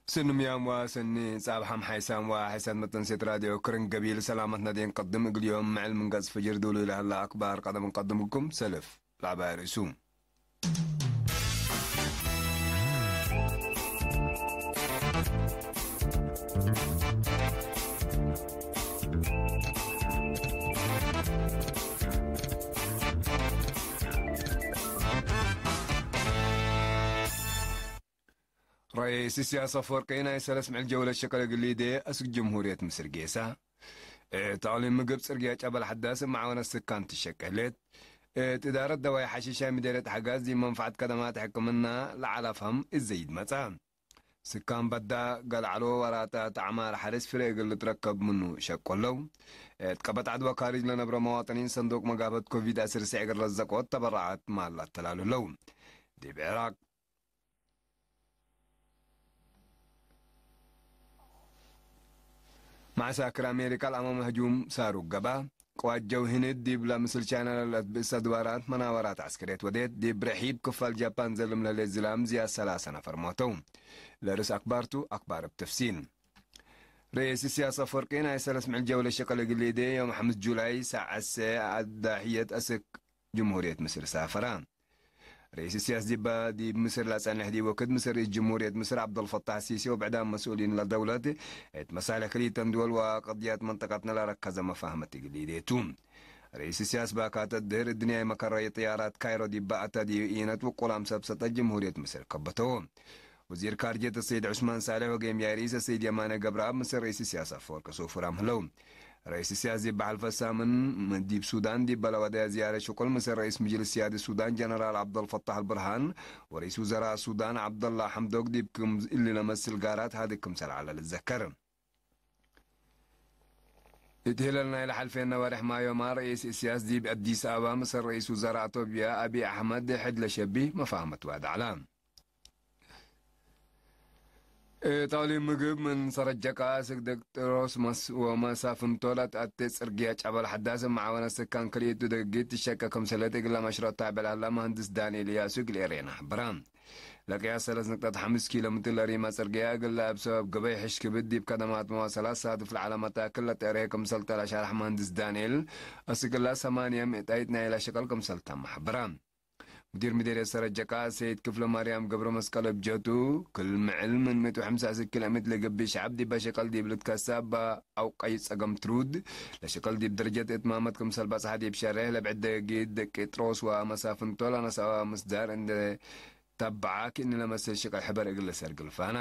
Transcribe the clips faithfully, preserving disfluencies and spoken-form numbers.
ስንምያም ወሰኒ ጻብሐም ሓይሳም ወሐይሳት መተንሴት ራድዮ ክርን ገቢል ሰላመት ነዴ እንቀድም። እግል ዮም ምዕል ምን ገጽ ፍጅር ዱሉ ለሀላ አክባር ቀደም እንቀድምኩም። ሰልፍ ለዐባይ ርእሱ። ረኢስ ኢሲያስ አፈወርቂ ናይ ሰለስ ምዕል ጀውለት ሸቀል እግል ሊዴ አስክ ጅምሁርየት ምስር ጌሰ። እት አቅሊም ምግብ ጽርግያ ጨበል ሐዳስ እብ መዓወነት ስካን ትሸቄ ህሌት። እት እዳረት ደዋይ ሐሺሻይ ምዴርየት ሐጋዝ ዲብ መንፈዐት ከደማት ሕክምና ለዐለ አፍሀም እት ዘይድ መጽአ። ስካን በዳ፣ ገልዐሎ ወራታት አዕማር ሐርስ ፍሬ እግል ልትረከብ ምኑ ሸቆ ለው። እት ቀበት ዐድ ወካርጅ ለነብረ መዋጥኒን ሰንዱቅ መጋበት ኮቪድ አስር ስዕ እግል ረዘቆት ተበረዓት ማል አተላሉ ለው። ዲብ ዕራቅ መዐሳክር አሜሪካ ለአማመ ህጁም ሳሩግ ገብአ። ቅዋት ጀው ህንድ ዲብለ ምስል ቻይና ለለአትብእሰ አድባራት መናወራት ዐስከርየት ወዴት። ዲብ ርሒብ ክፋል ጃፓን ዘልም ለህሌት ዝላም ዝያድ ሰላሰ ነፈር ሞተው። ለርእስ አክባርቱ አክባር እብ ተፍሲል። ርኢስ ኢሲያስ አፈወርቂ ናይ ሰለስ ምዕል ጀውለ ሸቀል እግል ሊዴ ዮም ሐምስ ጁላይ ሳዐት ሰ አዳሕየት አስክ ጅምሁርየት ምስር ሳፈራ። ርኢስ ኢሲያስ ዲባ ዲብ ምስር ለጸንሕ ዲብ ወክድ ምስር ርኢስ ጅምሁርየት ምስር ዐብደልፈታሕ ሲሲ ወብዕዳም መስኡሊን ለደውለት እት መሳልሕ ክልኢተን ድወል ወቀድያት መንጠቀትነ ለረከዘ መፋህመት እግል ሊዴ ቱ። ርኢስ ኢሲያስ ባካተት ድህር እድንያይ መከረይ ጥያራት ካይሮ ዲባ አተ ዲብ ኢነት ውቁላም ሰብሰጠት ጅምሁርየት ምስር ከበተዎ። ወዚር ካርጀት አሰይድ ዑስማን ሳልሕ ወጌምያይ ርኢስ አሰይድ የማነ ገብረአብ ምስል ርኢስ ኢሲያስ አፈወርቂ ሱፉራም ህለው። ርኢስ ኢሲያስ ዲብ ሐልፈ ሳምን ዲብ ሱዳን ዲብ ለወደየ ዝያረት ሽቁል ምስል ርኢስ ምጅልስ ስያዲ ሱዳን ጀነራል ዐብደልፈታሕ አልብርሃን ወርኢስ ውዘራእ ሱዳን ዐብደላ ሐምዶክ ዲብ ክም እሊ ለመስል ጋራት ሀድግ ክምሰል ዐለ ልትዘከር። እት ህለል ናይለ ሐልፌነ ወሬሕ ማዮማ ርኢስ ኢሲያስ ዲብ አዲስ አበባ ምስል ርኢስ ውዘራእ አቶብያ አቢይ አሕመድ ሕድ ለሸቢህ መፋህመት ዋድዐ ዐለ። እት አቅሊም ምግብ ምን ሰረጀቃ አስክ ደቅጥሮስ መስ-፣ ወመሳፍንቶ ለትአቴ ጽርግያ ጨበል ሐዳስ መዓወነት ስካን ክልኢቱ ደግጊት ትሸቀ ክምሰለት እግለ መሽረዕ ታብዕ ለሀላ መሀንድስ ዳንኤል እያሱ እግል ኤሬና ሐበረ። ለቅያስ ሰለስ ንቅጠት ሐምስ ኪሎ ሜትር ለሪማ ጽርግያ እግለ እብ ሰበብ ገበይ ሕሽ ክብድ ዲብ ከደማት መዋሰላት ሳድፍ ለዐለ መታክል ለትአርሄ ክምሰል ተ ለሸርሐ መሀንድስ ዳንኤል፣ አስክ እለ ሰማንየ ምእታይት ናይለ ሸቀል ክምሰል ተመ ሐበረ። ሙዲር ምዴርየት ሰረጀቃ ሰይድ ክፍለ ማርያም ገብረ መስቀል እብ ጀቱ፣ ክል ምዕል ምን ምእት ወሐምሳ ኪሎ ሜትር ለገብእ ሸዐብ ዲበ ሸቀል ዲብ ልትከሰ እበ አውቀይ ጸገም ትሩድ፣ ለሸቀል ዲብ ደረጀት እትማመት ክምሰል በጽሐ ዲብ ሸሬሕ ለብዕድ ደጊት ደቂጥሮስ ወመሳፍንቶ ለነስአወ ምስዳር እንዴ ተበዐ ክእኒ ለመስል ሸቀል ሕበር እግል ለሰርግል ፋና።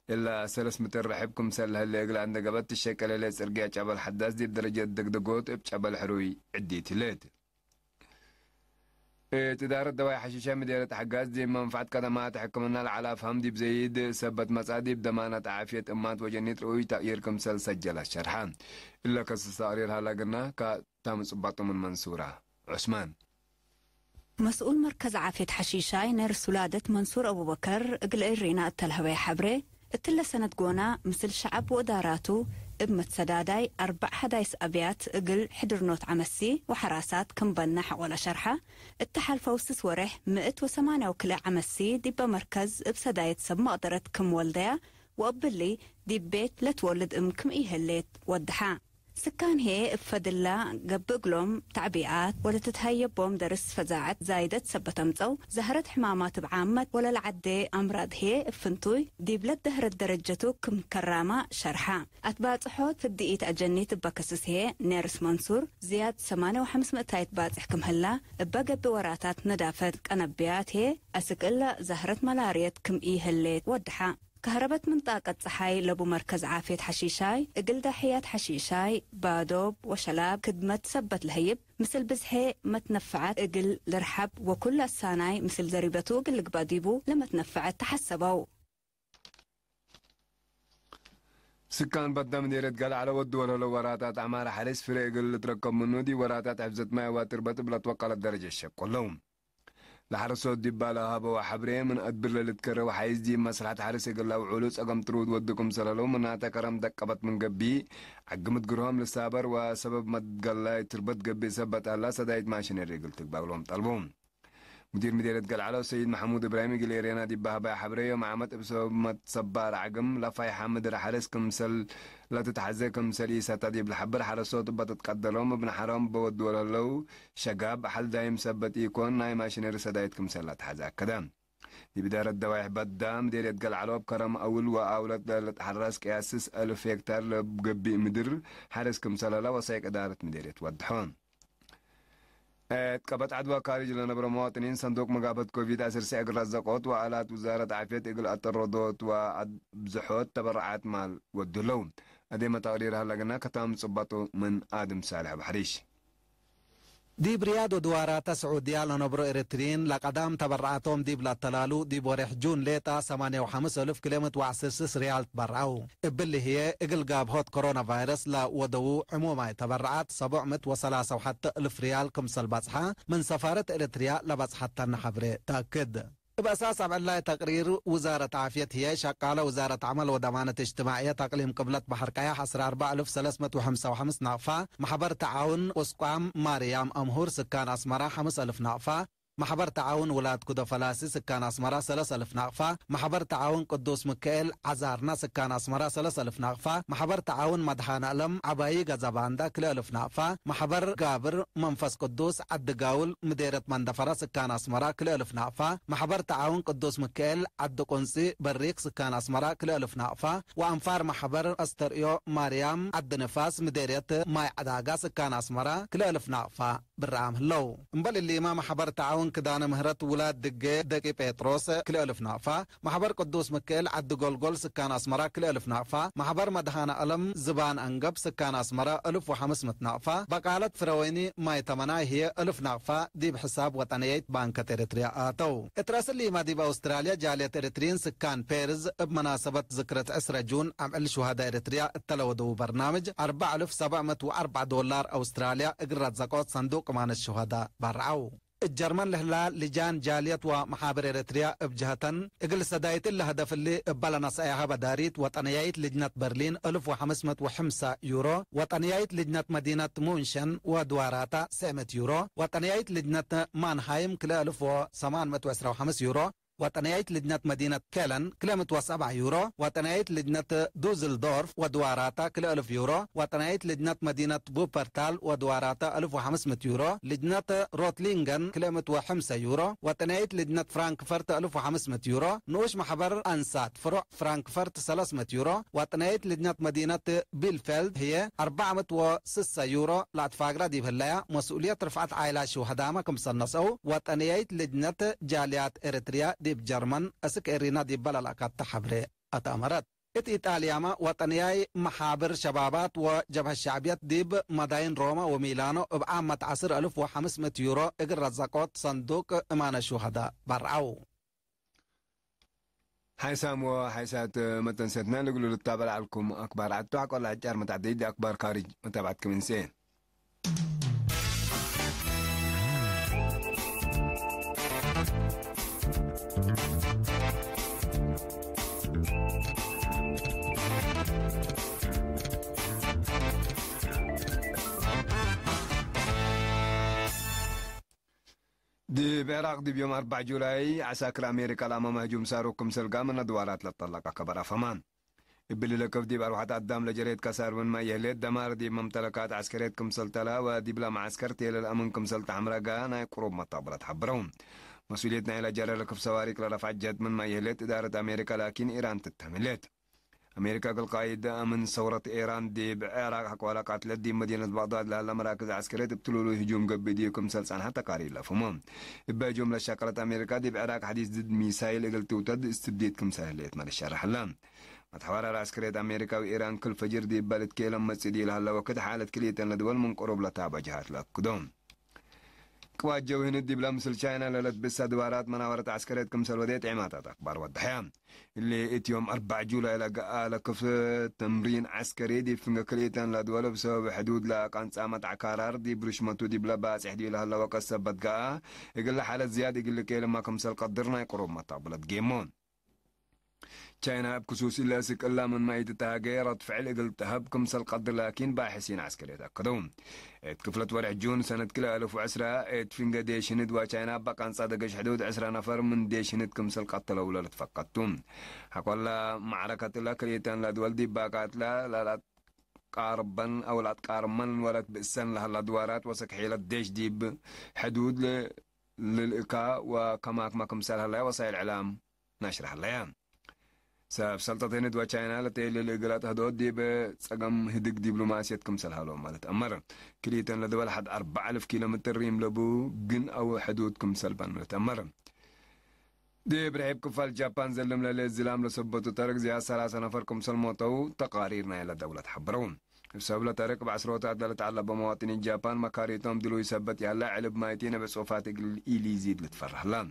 እለ ሰለስ ምትር ርሕብ ክምሰል ለህሌ እግል አንደገበት ትሸቀል ህሌት ጽርግያ ጨበል ሐዳስ ዲብ ደረጀት ደግደጎት እብ ጨበል ሕሩይ ዕዲት ህሌት። እት እዳረት ደዋይ ሐሺሸ ምዴርየት ሐጋዝ ዲብ መንፈዐት ከደማት ሕክምና ለዐለ አፍሀም ዲብ ዘይድ ሰበት መጽአ ዲብ ደማናት ዓፍየት እማት ወጀኒት ርኡይ ተቅይር ክምሰል ሰጀለ ሸርሐ። እለ ከስስ ተቅሪር ሀላ ግና ከታምጽባጡ ምን መንሱራ ዑስማን። መስኡል መርከዝ ዓፍየት ሐሺሻይ ነርስ ውላደት መንሱር አቡበከር እግል ኤሬና እተ ለሀበየ ሐብሬ፣ እትለ ሰነት ጎና ምስል ሸዐብ ወእዳራቱ እብ መትሰዳዳይ አርበዕ ሐዳይስ አብያት እግል ሕድርኖት ዐመሲ ወሐራሳት ክም በነ ሐቆለ ሸርሐ። እተ ሐልፈው ስስ ወሬሕ ምእት ወሰማንያው ክልኤ ዐመሲ ዲበ መርከዝ እብ ሰዳየት ሰብ መቅደረት ክም ወልደያ ወእብሊ ዲብ ቤት ለትወልድ እም ክም ኢህሌት ወደሐ። ስካን ህዬ እብ ፈድላ ገብእ እግሎም ተዕቢኣት ወለትትሀየቦም ደርስ ፈዛዐት ዛይደት ሰበት አምጸው፣ ዛህረት ሕማማት እብ ዓመት ወለለዐዴ አምራድ ህዬ እብ ፍንቱይ ዲብለ ደህረት ደረጀቱ ክም ከራማ ሸርሐ። አትባጽሖት ፍድኢት አጀኒት እበ ከስስ ህዬ ኔርስ መንሱር ዝያድ ሰማንየ ወሐምስ ምእታይት ባጽሕ ክም ህላ እበ ገብእ ወራታት ነዳፈት ቀነብያት ህዬ አስክ እለ ዛህረት መላርየት ክም ኢህሌት ወደሐ። ከህረበት ምን ጣቀት ጸሓይ ለቡ መርከዝ ዓፍየት ሐሺሻይ፣ እግል ዳሕያት ሐሺሻይ፣ ባዶብ ወሸላብ ክድመት ሰበት ለህይብ፣ ምስል ብዝሔ መትነፈዐት እግል ልርሐብ ወኩሉ አሳናይ ምስል ዘሪበቱ እግል ልግበእ ዲቡ ለመትነፈዐት ተሐሰበው። ስካን በዳ ምዴርየት ገልዐለ ወድ ወለህለው ወራታት ዐማር ሐርስ ፍሬ እግል ልትረከብ ምኑ፣ ዲብ ወራታት ሕፍዘት ማይ ወትርበት እብ ለትወቀለት ደረጀት ሸቁለው። ለሐረሶት ዲባ ለሀበወ ሐብሬ፣ ምን አድብር ለልትከረው ሐይዝ ዲብ መስለሐት ሐርስ እግል ለአውዑሉ ጸገም ትሩድ ወዱ ክምሰል ህለው፣ ምናተ ከረም ደቀበት ምን ገብእ፣ ዐግምት ግርሆም ልሳበር ወሰበብ መትገላይ ትርበት ገብእ ሰበት አላ ሰዳይት ማሽነሪ እግል ትግበእ እግሎም ጠልቡ። ሙዲር ምዴርየት ገልዓሎ ሰይድ መሐሙድ እብራሂም እግል ኤሬና ዲብ በሀባይ ሐብሬ፣ ዮም ዓመት እብ ሰበብ መትሰባር ዐግም ለፋይሐ ምድር ሐርስ ክምሰል ለትትሐዜ ክምሰል ኢሰተ ዲብ ለሐብር፣ ሐረሶት እበ ትትቀደሎም እብ ነሐሮም እበ ወድዎ ለህለው ሸጋብ ሐል ዳይም ሰበት ኢኮን፣ ናይ ማሽነሪ ሰዳይት ክምሰል ለትሐዜ አከደ። ዲብ እዳረት ደዋይሕ በዳ ምዴርየት ገልዓሎ እብ ከረም አውል ወአውለት ለልትሐረስ ቅያስስ አልፍ ሄክታር ለገብእ ምድር ሐርስ ክምሰል ህለ ወሳይቅ እዳረት ምዴርየት ወድሖ። እት ቀበት ዐድ ወካርጅ ለነብሮ መዋጥኒን ሰንዱቅ መጋበት ኮቪድ ዐስር ሰዕ እግል ረዘቆት ወአላት ውዛረት ዓፍየት እግል አጠረዶት ወአብዝሖት ተበረዓት ማል ወዱ ህለው። አዴመ ተቅሪር ሀለግና ከታም ጽበጡ ምን አድም ሳልሕ አቡ ሐሪሽ። ዲብ ሪያድ ወድዋራተ ስዑድያ ለነብሮ ኤረትርዪን ለቀዳም ተበረዓቶም ዲብ ለአተላሉ፣ ዲብ ወሬሕ ጁን ሌጠ ሰማንየ ወሐምስ አልፍ ክልኤ ምእት ወዐስር ስስ ሪያል ትበረዐው። እብሊ ህዬ፣ እግል ጋብሆት ኮሮና ቫይረስ ለወደዉ ዕሙማይ ተበረዓት ሰቦዕ ምእት ወሰላሳ ወሐተ እልፍ ሪያል ክምሰል በጽሐ፣ ምን ሰፋረት ኤረትርያ ለበጽሐተነ ሐብሬ ተአክድ። እብ አሳስ አብዕላይ ተቅሪር ውዛረት ዓፍየት ህዬ፣ ሸቃለ ውዛረት ዐመል ወደማነት እጅትማዕየት አቅሊም ቅብለት በሐር ቀያሕ ዐስር አርበዕ እልፍ ሰለስ ምእት ወሐምሳ ወሐምስ ናቅፋ፣ መሕበር ተዓውን ቁስቋም ማርያም አምሁር ስካን አስመራ ሐምስ አልፍ ናቅፋ፣ መሕበር ተዓውን ውላድ ኩዶ ፈላሲ ስካን አስመራ ሰለስ አልፍ ናቅፋ፣ መሕበር ተዓውን ቅዱስ ምክኤል ዐዛርና ስካን አስመራ ሰለስ አልፍ ናቅፋ፣ መሕበር ተዓውን መድኃነ አለም ዐባዪ ገዘባንዳ ክልኤ አልፍ ናቅፋ፣ መሕበር ጋብር መንፈስ ቅዱስ ዐዲ ጋውል ምዴርየት መንደፈራ ስካን አስመራ ክልኤ አልፍ ናቅፋ፣ መሕበር ተዓውን ቅዱስ ምክኤል ዐዲ ቁንጺ በሪክ ስካን አስመራ ክልኤ አልፍ ናቅፋ፣ ወአንፋር መሕበር አስተርእዮ ማርያም ዐዲ ንፋስ ምዴርየት ማይ ዐዳጋ ስካን አስመራ ክልኤ አልፍ ናቅፋ ብርአም ህለው። እምበል እሊመ፣ መሕበር ተዓውን ክዳነ ምህረት ውላድ ድጌ ደቂ ጴጥሮስ ክልኤ እልፍ ናቅፋ፣ መሕበር ቅዱስ ምክኤል ዐዲ ጎልጎል ስካን አስመራ ክልኤ እልፍ ናቅፋ፣ መሕበር መድኃነ አለም ዝባን አንገብ ስካን አስመራ እልፍ ወሐምስ ምእት ናቅፋ፣ በቃለት ፍረወይኒ ማይ ተመናይ ህዬ እልፍ ናቅፋ ዲብ ሕሳብ ወጠንየይት ባንከት ኤረትርያ አተው። እት ረእስ እሊመ ዲብ አውስትራልያ ጃልየት ኤረትርዪን ስካን ፔርዝ እብ መናሰበት ዝክረት ዕስረ ጁን አምዕል ሹሀዳ ኤረትርያ እተ ለወደዉ በርናምጅ አርበዕ እልፍ ሰብዕ ምእት ወአርበዕ ዶላር አውስትራልያ እግል ረዘቆት ሰንዱቅ እማነት ሹሀዳ በርዐው። እት ጀርመን ለህላ ልጃን ጃልየት ወመሓብር ኤረትርያ እብ ጀሀተን፣ እግል ሰዳይት እሊ ሀደፍ እሊ እበ ለነሰአያሀ በዳሪት ወጠንያይት ልጅነት በርሊን እልፍ ወሐምስ ምእት ወሐምሳ ዩሮ፣ ወጠንያይት ልጅነት መዲነት ሙንሸን ወድዋራታ ሰዕ ምእት ዩሮ፣ ወጠንያይት ልጅነት ማንሃይም ክልኤ እልፍ ወሰማን ምእት ወዕስራ ወሐምስ ዩሮ፣ ወጠንያይት ልጅነት መዲነት ኬለን ክልኤ ምእት ወሰብዓ ዩሮ፣ ወጠንያይት ልጅነት ዱዝልዶርፍ ወድዋራታ ክልኤ እልፍ ዩሮ፣ ወጠንያይት ልጅነት መዲነት ቡፐርታል ወድዋራታ እልፍ ወሐምስ ምእት ዩሮ፣ ልጅነት ሮትሊንገን ክልኤ ምእት ወሐምሳ ዩሮ፣ ወጠንያይት ልጅነት ፍራንክፈርት እልፍ ወሐምስ ምእት ዩሮ፣ ንኡሽ ማሕበር አንሳት ፍሮዕ ፍራንክፈርት ሰለስ ምእት ዩሮ፣ ወጠንያይት ልጅነት መዲነት ቢልፌልድ ህዬ አርበዕ ምእት ወስሳ ዩሮ ለአትፋግራ ዲብ ህለያ፣ መስኡልየት ርፍዐት ዓይላት ሽውሀዳመ ክምሰል ነስአው፣ ወጠንያይት ልጅነት ጃልያት ኤረትርያ ዲብ ጀርመን እስክ ኤሪና ዲበ ለልአካተ ሐብሬ አትአመረት። እት ኢጣልያመ፣ ወጠንያይ መሓብር ሸባባት ወጀብሀት ሸዕብየት ዲብ መዳይን ሮማ ወሚላኖ እብ ዓመት ዐስር እልፍ ወሐምስ ምእት ዩሮ እግል ረዘቆት ሰንዱቅ እማነ ሹሀዳ በርዐው። ሓይሳም ወሓይሳት መተንሰትና ልግሉ ልታበል ዐልኩም አክባር ዐድ ቱ። ሐቆላ ሕጫር መታዕደይት አክባር ካርጅ መታብዐትኩም እንሴ። ዲብ ዕራቅ ዲብ ዮም አርበዕ ጁላይ፣ ዐሳክር አሜሪካ ለአማመ ህጁም ሳሩክ ክምሰል ጋመ ነድዋራት ለትጠለቀ ከበር አፈማን። እብሊ ለከፍ ዲብ አርወሐት አዳም ለጀሬት ከሳር ምንመ ይህሌት፣ ደማር ዲብ መምተለካት ዐስከርየት ክምሰል ተላ ወዲብለ መዓስከር ቴለል አምን ክምሰል ተሐምረገ ናይ ቅሩብ መታብለት ሐብረው። መስኡልየት ናይለ ጀረ ለከፍ ሰዋሪቅ ለረፍዐት ጀህት ምንመ ይህሌት እዳረት አሜሪካ፣ ላኪን ኢራን ትተህም ህሌት። አሜሪካ እግል ቃይድ አምን ሰውረት ኤራን ዲብ ዕራቅ ሐቆለ ቃትለት ዲብ መዲነት ባግዳድ ለሀለ መራክዝ ዐስከርየት እብ ትሉሉ ህጁም ገብእ ዲብ ክምሰል ጸንሐ ተቃሪር ለፍህሙ። እበ ህጁም ለሸቀለት አሜሪካ ዲብ ዕራቅ ሐዲስ ድድ ሚሳይል እግል ትውተድ እስትብዴት ክምሰል ህሌት መ ልሸረሕ ህለ። መትሐወራር ዐስከርየት አሜሪካ ወኢራን ክል ፈጅር ዲብ በልድ ኬለም መጽእ ዲብ ለሀለ ወክድ፣ ሓለት ክልኤተን ለድወል ምን ቅሩብ ለታበ ጀሃት ለአክዶ። ቅዋት ጀው ህንድ ዲብለ ምስል ቻይና ለለትብሰ ድባራት መናወረት ዐስከርየት ክምሰል ወዴት ዔማታት አክባር ወደሐያ። እሊ እት ዮም አርበዕ ጁላይ ለገአ ለክፍ ተምሪን ዐስከሪ ዲብ ፍንገ ክልኤተን ለድወል እብ ሰበብ ሕዱድ ለቀንጻመት ዐካራር ዲብ ርሽመቱ ዲብለ ባጽሕ ዲብ ለሀለ ወቀት ሰበት ገአ፣ እግለ ሓለት ዝያድ እግል ልቄልመ ክምሰል ቀድር ናይ ቅሩብ መታብለት ጌሞ። ቻይና እብ ክሱስ እለ እስክ እላ ምንመ ኢትትሃጌ ረድ ፍዕል እግል ተሀብ ክምሰል ቀድር ላኪን ባሕሲን ዐስከርየት አከደው። እት ክፍለት ወርሕ ጁን ሰነት ክልኤ አልፍ ወዕስራ እት ፍንገ ዴሽ ህንድ ወቻይና በቃንጻ ደገሽ ሕዱድ ዕስራ ነፈር ምን ዴሽ ህንድ ክምሰል ቀተለው ለልትፈቀድ ቱ። ሐቆላ መዕረከት እለ ክልኤተን ለድወል ዲብ ባቃትለ ለለ ቃርበን አው ለአትቃርመን ወለት ብእሰን ለሀላ ድዋራት ወሰክ ሒለት ዴሽ ዲብ ሕዱድ ል-፣ ልልእካ ወከማክመ ክምሰል ሀለያ ወሳይል ዕላም ናሽር ሀለያ። ሰብ ሰልጠት ህንድ ወቻይና ለተኤልል እግል አትሀዶት ዲብ ጸገም ህድግ ዲብሎማስየት ክምሰል ሀለው ማለት አመር። ክልኢተን ለድወል ሐድ አርበዕ አልፍ ኪሎ ሜትር ሪም ለቡ ግን አው ሕዱድ ክምሰል ባን ማለት አመር። ዲብ ርሒብ ክፋል ጃፓን ዘልም ለሌ ዝላም ለሰበቱ ተርግ ዝያድ ሰላሰ ነፈር ክምሰል ሞተው ተቃሪር ናይለ ደውለት ሐበረው። እብ ሰብለ ተርግ እብ ዐስሮታት ለልትዐለቦ መዋጥኒት ጃፓን መካሪቶም ድሉይ ሰበት ያለ ዕልብ ማይቲ ነብዕ ጽሑፋት እግል ኢሊዚድ ልትፈረህ ላ።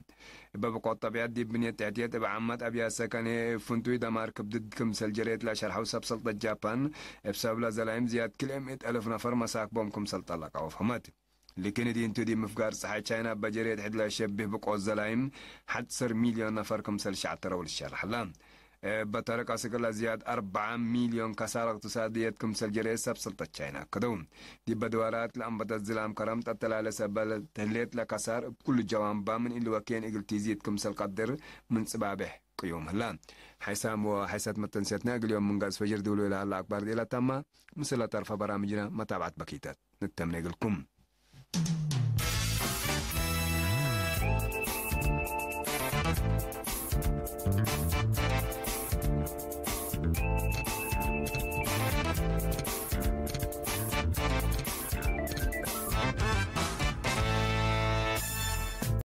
እበ ብቆት ጠብያት ዲብ ብንየት ተሕትየት እብ ዓመት አብያት ሰከን ህዬ እብ ፍንቱይ ደማር ክብድድ ክምሰል ጀሬት ለሸርሐው ሰብ ሰልጠት ጃፓን እብ ሰብለ ዘላይም ዝያድ ክልኤ ምእት አልፍ ነፈር መሳክቦም ክምሰል ጠለቀው ፈህመት። ልክን እዲንቱ ዲብ ምፍጋር ጸሓይ ቻይና በጀሬት ሕድ ለሸብህ ብቆት ዘላይም ሐድ ሰር ሚልዮን ነፈር ክምሰል ሸዕተረው ልትሸረሕ ላ። እበ ተርቅ አስክ ለዝያድ አርበዓ ሚልዮን ከሳር እቅትሳድየት ክምሰል ጀሬት ሰብ ሰልጠት ቻይና አከደው። ዲበ ድዋራት ለአንበተት ዝላም ከረም ጠተላለ ሰበል ህሌት ለከሳር እብ ኩሉ ጀዋንባ ምን እሊ ወኬን እግል ቲዚድ ክምሰል ቀድር ምን ጽባቤሕ ቅዩም ህላ። ሓይሳም ወሓይሳት መተንስያትና እግል ዮም ምን ጋዝ ፈጅር ድውል ወለሀላ አክባር ዴላ ታማ ምስለ ተርፈ በራምጅና መታብዓት በኪተት ንተምኔ እግልኩም።